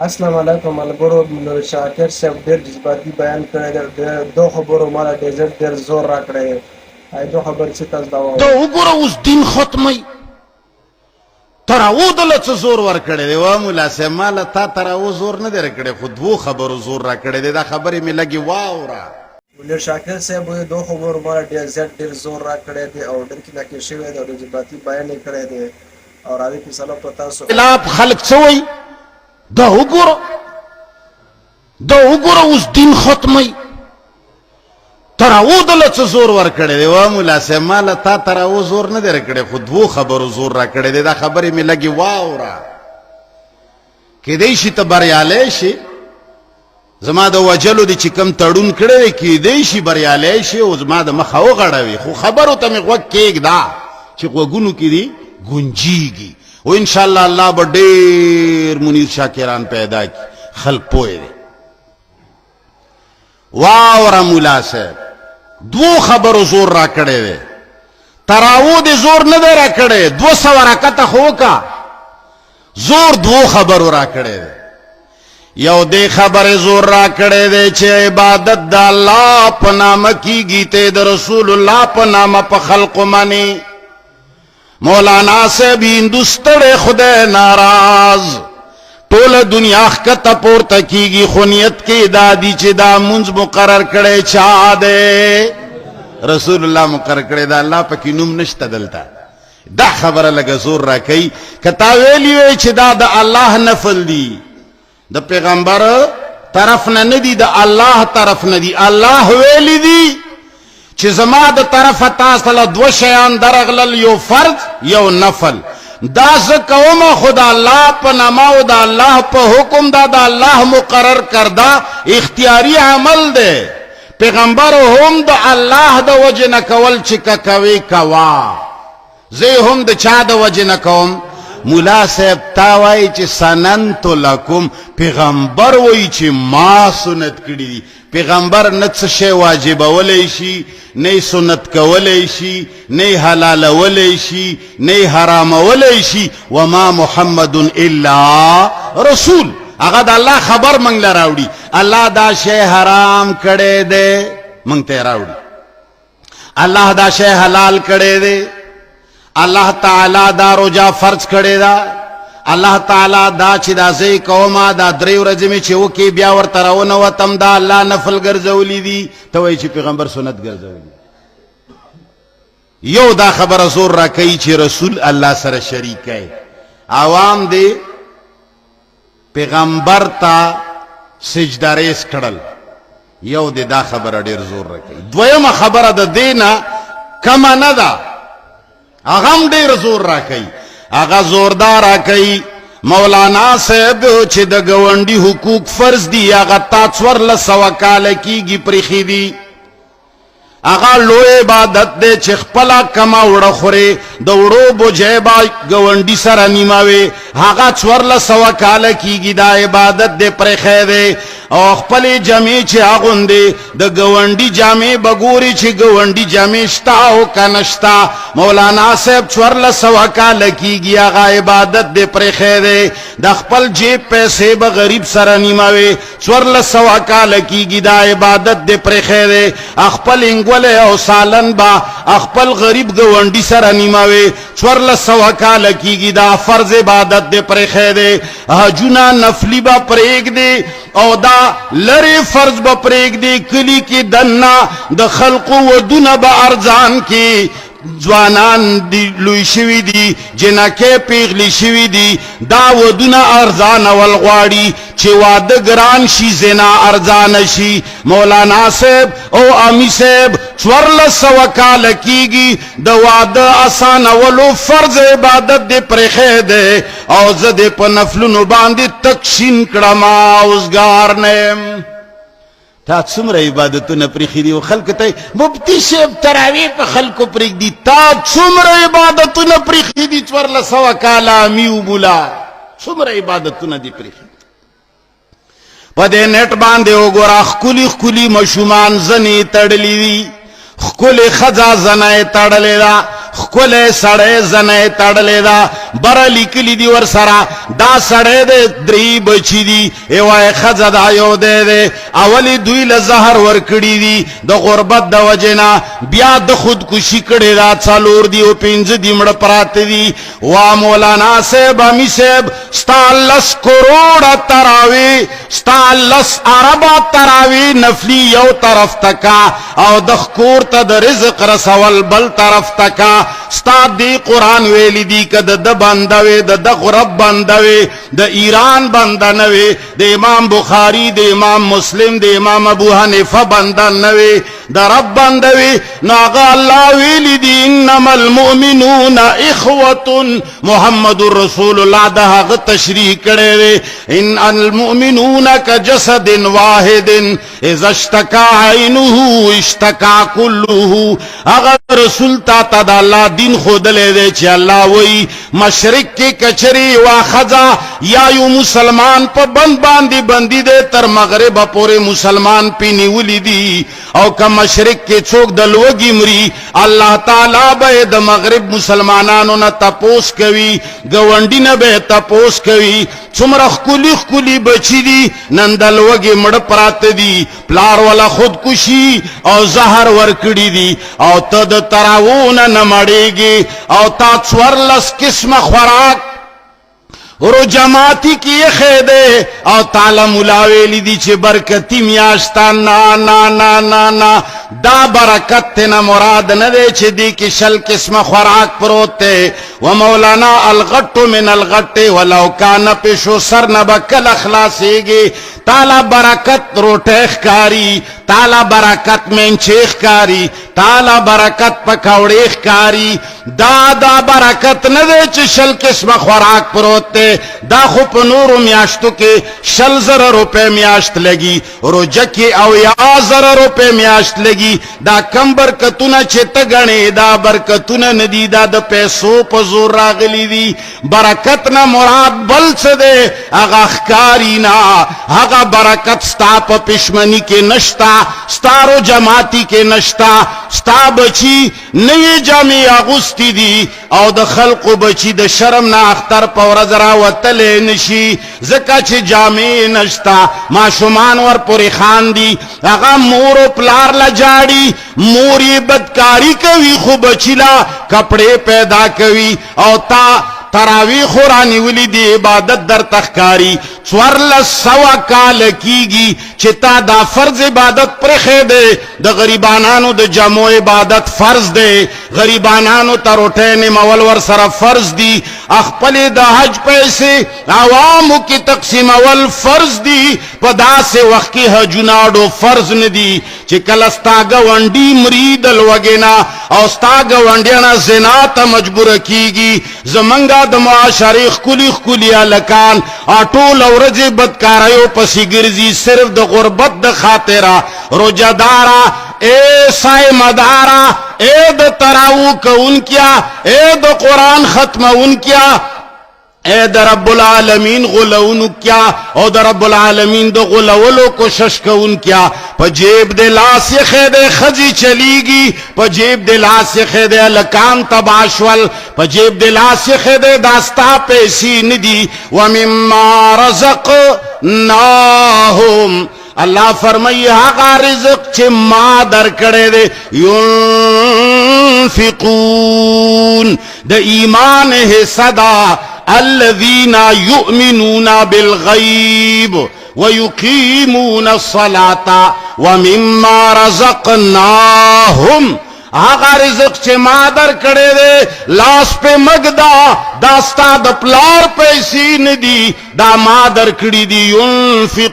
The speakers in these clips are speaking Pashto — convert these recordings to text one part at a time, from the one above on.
اسلام علیکم ملګرو نور شاکر صاحب ډیر جذباتي بیان کړی دی ډیر دو خبرو ماله ډیزټ ډیر زور راکړی دی ای دو خبر څه تاسو دا ته واورئ. وګوره اوس دین ختموي تراو دله څه زور ورکړی دی؟ وا ملا صاحب ما له تا تراو زور نه دی راکړی، خو دوو خبرو زور راکړی دی، دا خبرې مې لږې واوره. منیر شاکر صاحب وایي دوو خبرو ماله ډیر زیات ډیر زور راکړی دی او ډیر کیناکې شوی دی او ډیر جذباتي بیان یې کړی دی او راځي فیصله په تاسو. خلاف خلک څه وایي دا وګوره، دا وګوره اوس دین ختموي. تراو دله څه زور ورکړی دی؟ وا ملا صاحب ما له تا تراو زور نه دی راکړی، خو دوو خبرو زور راکړی دی، دا خبرې مې لږې واوره. کېدای شي ته بریالی شې، زما د وجلو دې چې کوم تړون کړی دی، کېدای شي بریالی شې او زما د مخه وغړوې، خو خبرو ته مې غوږ کېږده چې غوږونو کې دې ګونجېږي. او انشاءالله الله به ډېر منیر شاکران پیدا کړي، خلک پوه دی. واوره مولا صاحب، دوو خبرو زور را کړی دی، تراو دې زور نه دی را کړی، 200 رکعته خو وکړه، زور دوو خبرو را کړی دی. یو دې خبرې زور را کړی دی چې عبادت د الله په نامه کیږي، ته د رسول الله په نامه په خلقو منې. مولانا صاحب هندو ستړی خدای ناراض، ټوله دنیا ښکته پورته کیږي، خو نیت کې دا دي چې دا مونځ مقرر کړی چا دی؟ رسول الله مقرر کړی دا، الله پکې نوم نشته دلته. دا خبره لږه زور راکوي. که تا ویلي وی چې دا د الله نفل دي، د پیغمبر طرف نه نه دي، د الله طرف نه دي، الله ویلي دي چې زما د طرفه تاسو له دوه شیان درغلل، یو فرض یو نفل، دا زه کوم خو د الله په نامه او د الله په حکم، دا د الله مقرر کرده اختیاري عمل دی. پیغمبر هم د الله د وجې نه کول چې که کوې کوه، زه هم د چا د وجې نه کوم؟ مولا صاحب تا وایي چې سننت لکم، پیغمبر وایي چې ما سنت کړي دي. پیغمبر نه څه شی واجبولی شي، نه سنت کولی شي، نه حلالولی شي، نه حرامولی شي. وما محمد الا رسول، هغه د الله خبر موږ له راوړي. الله دا شی حرام کړی دی، موږ ته یې راوړي. الله دا شی حلال کړی دی، الله تعالی دا روجا فرض کړی دا، الله تعالی دا چې دا زه کومه دا درې ورځې مې چې وکې بیا ورته راونه وتم، دا الله نفل ګرځولی دي. ته وایي چې پیغمبر سنت ګرځولی. یو دا خبره زور راکوي چې رسول الله سره شریک دی. عوام دی پیغمبر ته سجده ریس کړل، یو دی دا خبره ډیر زور راکوي. دویمه خبره د دینه کمه نه ده، هغه هم ډیر زور راکوي. هغه زوردار راکوي مولانا صاحب چې د ګاونډي حقوق فرض دي، هغه تا 1400 کاله کېږي پرېښي دي. هغه لوی عبادت دی چې خپله کمه وړه خورې، د وړو بوجۍ به ګاونډي سره نیمه وي، هغه 1400 کاله کېږي دا عبادت دی پرېښی دی. او خپلې جامې چې اغوندې د ګاونډي جامې به ګوري چې ګاونډي جامې شته او که نه شته. مولانا صاحب 1400 کاله کېږي هغه عبادت دی پرېښی دی. د خپل جیب پیسې به غریب سره نیمه وي، 1400 کاله کېږي دا عبادت دی پرېښی دی. خپل انګولی او سالن به خپل غریب ګاونډي سره نیمه وي، 1400 کاله کېږي دا فرض عبادت دی پرېښی دی. حجونه نفلي به پرېږدي او دا لرې فرض به پرېږدي، کلي کې دننه د خلقو ودونه به ارزان کې، ځوانان دی لوی شوي دي، جنکې پیغلې شوي دي، دا ودونه ارزانول غواړي چې واده ګران شي، زنا ارزانه شي. مولانا صاحب او امي صاحب 1400 کاله کېږي د واده اسانولو فرض عبادت دې پرېښی دی، او زه دې په نفلونو باندې تک شین کړم، اوزګار نه یم. تا څومره عبادتونه پرېښي دي، خلکو ته مفتي صاحب تراویح په خلکو پرېږدي، تا څومره عبادتونه پرېښي دي؟ 1400 کاله امي وبوله، څومره عبادتونه دي پرېښي؟ په دې نېټ باندې وګوره، ښکلي ښکلي ماشومان زنې تړلي دي، ښکلې ښځه زنه یې تړلې ده، ښکلی سړی زنه یې تړلې ده. بره لیکلي دي ورسره. دا سړی دی، درې بچي دي، یوه یې ښځه ده، یو دی دی. اول یې دوی له زهر ورکړي دي د غربت د وجې نه، بیا د خودکشي کړې ده، څلور دي او پنځه دي مړه پراته دي. وا مولانا صاحب، امي صاحب، ستا لس کروڑه تراوی، ستا لس اربه تراوی نفلی یو طرف ته کا، او د ښکور ته د رزق رسول بل طرف ته کا. ستا دی قرآن ویلی دی که د ده بنده وي، د ده رب بنده وي، د ایران بنده نه وي، د امام بخاری، د امام مسلم، د امام ابو حنیفه بنده نه وي، د رب بنده وي، نو هغه الله ویلی دی انما المؤمنون اخوة. محمد رسول الله د هغه تشریح کړی دی، ان المؤمنون کجسد واحد اذا اشتکا عینه اشتکا کله. هغه رسول تا ته د الله دین ښودلی دی چې الله وایي مشرق کې کچري یوه ښځه یا یو مسلمان په بند باندې بندي دی، تر مغربه پورې مسلمان پې نیولي دي، او که مشرق کې څوک د لوږې مري، الله تعالی به د مغرب مسلمانانو نه تپوس کوي، ګاونډي نه به تپوس کوي، څومره ښکلي ښکلي بچي دي نن د لوږې مړه پراته دي، پلار ولا خودکشي او زهر ورکړي دي، او ته د تراوو نه نه مړېږې، او تا 14 قسمه خوراک روجماتی کې یې دی، او تعالی مولا ویلي دي چې برکتي میاشت. نه نه نه نه نه، دا برکت ته نه مراد نه دی چې دې کې 20 قسمه خوراک پروت دی. و مولانا الغټ من الغټ ولو کان پېشو سر نه به کله خلاصېږي. تالا برکت روټۍ ښکاري، تالا برکت مینچې ښکاري، تالا برکت پکوړې ښکاري. دا دا برکت نه دی چې 20 قسمه خوراک پروت دی. دا خو په نورو میاشتو کې 20,000 روپۍ میاشت لګي، روژه کې 70,000 روپۍ میاشت لګي. دا کم برکتونه چې ته ګڼې دا برکتونه نه دي، دا د پیسو په زور راغلي دي. برکت نه مراد بل څه دی، هغه ښکاري نه. هغه برکت ستا په پښمنی کې نشتا، ستا روژه ماتي کې نشتا. ستا بچي نوې جامې اغوستې دي، او د خلقو بچي د شرم نه اختر په ورځ راوتلی نشي، ځکه چې جامې نشتا. ماشومان ورپورې خاندي، هغه مور او پلار له جاړي، مور یې بدکاري کوي خو بچي لا کپړې پیدا کوي، او تا تراویح خو رانیولي دي، عبادت درته ښکاري. 1400 کاله کیږي چې تا دا فرض عبادت پرېښی دی. د غریبانانو د جامو عبادت فرض دی، غریبانانو ته روټۍ نیمول ورسره فرض دي، خپلې د حج پیسې عوامو کې تقسیمول فرض دي. په داسې وخت کې حجونه اډو فرض نه دي چې کله ستا ګاونډي مري د لوږې نه، او ستا ګاونډیانه زنا ته مجبوره کیږي. زمونږه د معاشرې ښکلي ښکلي هلکان ټوله ورځې بدکاریو پسې ګرځي، صرف د غربت د خاطره. روژهداره، اے صائمداره، اے د تراوو کوونکیا، اے د قرآن ختموونکیا، اے د رب العالمین غولونکیا، او د رب العالمین د غولولو کوشش کوونکیا، په جیب د لاس یې دی ښځې چلیږي، په جیب د لاس یې دی هلکان تباه شول، په جیب د لاس یې دی، دا ستا پیسې نه دي. ومما رزقناهم، الله فرمایي هغه رزق چې ما درکړی دی، ينفقون. د ایمان حصه ده، الذين يؤمنون بالغيب ويقيمون الصلاة ومما رزقناهم. هغه رزق چې ما در کړی دی لاس په مګدا، دا ستا د پلار پیسې نه دي، دا ما در کړي دي. ينفقون،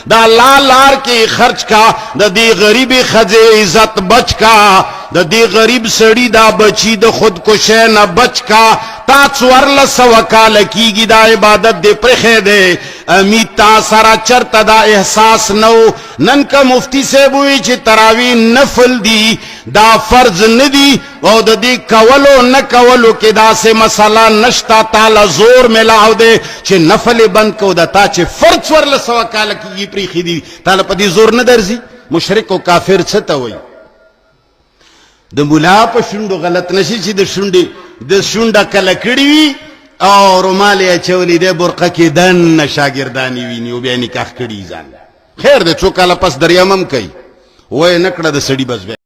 دا الله لار کې خرج کا، د دې غریبې ښځې عزت بچ کا، د دې غریب سړي دا بچي د خودکشۍ نه بچ کا. تا 1400 کاله کېږي دا عبادت دې پرېښی دی. امید تا سره چرته دا احساس نه و. نن که مفتی صاحب ووایي چې تراویح نفل دي، دا فرض نه دي، او د دې کولو نه کولو کې داسې مسله نشته، تاله زور ملاو دی چې نفل یې بند کو، د تا چې فرض 1400 کاله کېږي پرېښي دي، تاله په دې زور نه درځي. مشرک او کافر څه ته وایي؟ د مولا په شونډو غلط نشي چې د شونډې د شونډه کله کړي وي او رومال یې اچولی دی برقه کې دننه شاګردان یې ویني او بیا نکاح کړي ځان. خیر دی، څو کاله پس دریم هم کوي، ویې نه کړه د سړي بس بیا.